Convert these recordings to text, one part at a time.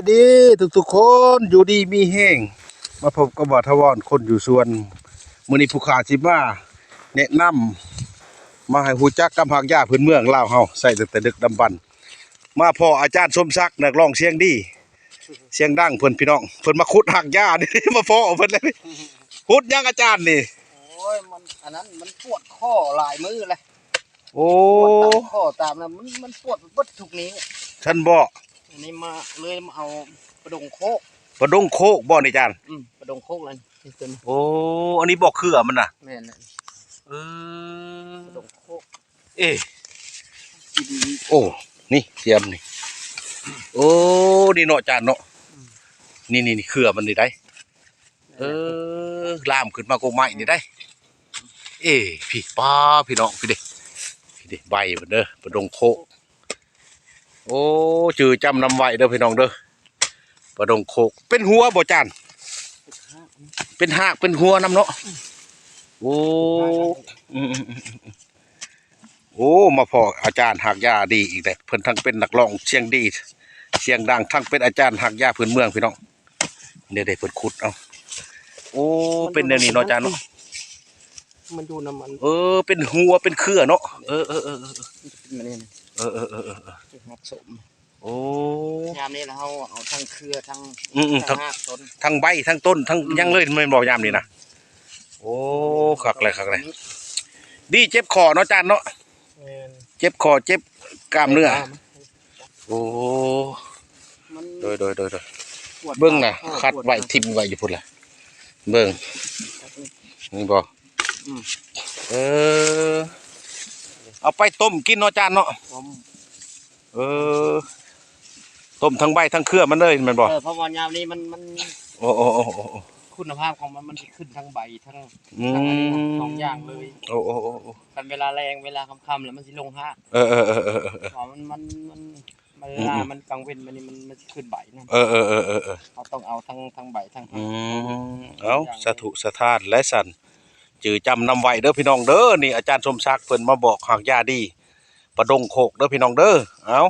ດີທຸກໆຄົນ ຢູ່ດີມີແຮງ ມາພົບກັບບ່າວຖາວອນຄົນຢູ່ສວນ. ມື້ນີ້ຜູ້ຂ້າຊິມາແນະນຳ ມາໃຫ້ຮູ້ຈັກກັບຮາກຢາພື້ນເມືອງລາວເຮົາ ໃຊ້ຕັ້ງແຕ່ດຶກດຳບັນ. ມາພໍ້ອາຈານສົມສັກ ນັກຮ້ອງສຽງດີ ສຽງດັງເພິ່ນ ພີ່ນ້ອງ ເພິ່ນມາຂຸດຮາກຢານີ້ ມາພໍ້ເພິ່ນເລີຍ. ຂຸດຫຍັງອາຈານນີ້? ໂອ້ຍ ມັນ ອັນນັ້ນມັນປວດຂໍ້ຫຼາຍມື້ແລ້ວ. ໂອ້ ປວດຕາມຂໍ້ຕາມນັ້ນ ມັນ ມັນປວດໄປເບິດທຸກນິ້ວ. ຊັ້ນບໍ? ອັນນີ້ມາ ເລີຍມາເອົາປາດົງໂຄກ. ປາດົງໂຄກບໍນີ້ອາຈານ? ອືມ ປາດົງໂຄກນັ້ນ. ໂອ້ ອັນນີ້ບໍເຄືອມັນນະ? ແມ່ນແຫຼະ. ເອີ ປາດົງໂຄກ. ເອ ໂອ້ ນີ້ຕຽມນີ້. ໂອ້ ນີ້ເນາະອາຈານເນາະ. ອືມ ນີ້ໆໆ ເຄືອມັນນີ້ໄດ໋. ເອີ ລາມຂຶ້ນມາກົກໄມ້ນີ້ໄດ໋. ເອ ພີ້ ປ້າ ພີ່ນ້ອງ ພີ້ເດ້ ພີ້ເດ້ ໃບມັນເດີ ປາດົງໂຄກ. ໂອ້ ຈື່ຈຳນຳໄວ້ເດີພີ່ນ້ອງເດີ ປາດົງໂຄກ. ເປັນຫົວບໍ່ຈານ? ເປັນຮາກ ເປັນຫົວນຳເນາະ. ໂອ້ ອືມໆໆໆ ໂອ້ ມາພໍ້ອາຈານຮາກຢາດີອີກແລ້ວ. ເພິ່ນທັງເປັນນັກຮ້ອງສຽງດີ ສຽງດັງ ທັງເປັນອາຈານຮາກຢາພື້ນເມືອງ ພີ່ນ້ອງ. ເດ້ໆ ເພິ່ນຂຸດເອົາ. ໂອ້ ເປັນແນວນີ້ເນາະອາຈານເນາະ. ມັນຢູ່ນຳມັນ ເອີ ເປັນຫົວເປັນເຄືອເນາະ. ເອີໆໆໆ ມັນຈະເປັນແບບນີ້ນະ. ເອີໆໆໆ ມັນຈະຮັກສົມ. ໂອ້ ຍາມນີ້ລະເຮົາເອົາທັງເຄືອ ທັງ ອືມໆ ທັງຮາກຕົ້ນ ທັງໃບ ທັງຕົ້ນ ທັງ ອືມ ຫຍັງເລີຍແມ່ນບໍ່ຍາມນີ້ນະ? ໂອ້ ຄັກແຫຼະ ຄັກແຫຼະ. ດີເຈັບຂໍ້ເນາະອາຈານເນາະ. ແມ່ນ ເຈັບຂໍ້ເຈັບກ້າມເນື້ອ. ໂອ້ ມັນ ໂດຍໆໆໆ ປວດ ເບິ່ງນະ ຂາ ຂາດໄວ້ ປວດ ຖິ້ມໄວ້ຢູ່ພຸ້ນລະ ເບິ່ງ ນີ້ບໍ່? ອືມ ເອີ ເອົາໄປຕົ້ມກິນເນາະອາຈານເນາະ. ຕົ້ມ ເອີ ຕົ້ມທັງໃບທັງເຄືອມັນເລີຍແມ່ນບໍ່? ເອີ ເພາະວ່າຍາມນີ້ມັນ ມັນ ໂອ້ໆໆໆ ຄຸນນະພາບຂອງມັນ ມັນຊິຂຶ້ນທັງໃບທັງ ອືມ ທັງອັນນີ້ນະ ສອງຢ່າງເລີຍ. ໂອ້ໆໆໆ ຄັນເວລາແລງ ເວລາຄ່ຳໆ ແລ້ວມັນຊິລົງຮາກ. ເອີໆໆໆໆ ເພາະມັນ ມັນ ມັນ ເວລາ ອືມໆ ມັນກາງເວັນມານີ້ ມັນ ມັນຊິຂຶ້ນໃບນະ. ເອີໆໆໆໆ ເຮົາຕ້ອງເອົາທັງ ທັງໃບທັງຮາກ. ອືມ ເອົາ ສາທຸສາທານແຫຼະຊັ້ນ. ຈື່ຈຳນຳໄວ້ເດີພີ່ນ້ອງເດີ. ນີ້ອາຈານສົມສັກເພິ່ນມາບອກຮາກຢາດີ ປາດົງໂຄກເດີພີ່ນ້ອງເດີ. ເອົາ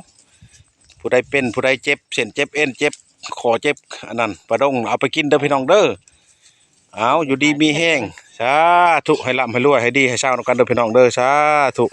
ຜູ້ໃດເປັນ ຜູ້ໃດເຈັບເສັ້ນເຈັບເອັນ ເຈັບຂໍ້ເຈັບອັນນັ້ນ ປາດົງ ເອົາໄປກິນເດີພີ່ນ້ອງເດີ. ເອົາ ຢູ່ດີມີແຮງ ສາທຸ ໃຫ້ລ່ຳໃຫ້ລວຍ ໃຫ້ດີໃຫ້ເຊົານຳກັນເດີພີ່ນ້ອງເດີ ສາທຸ.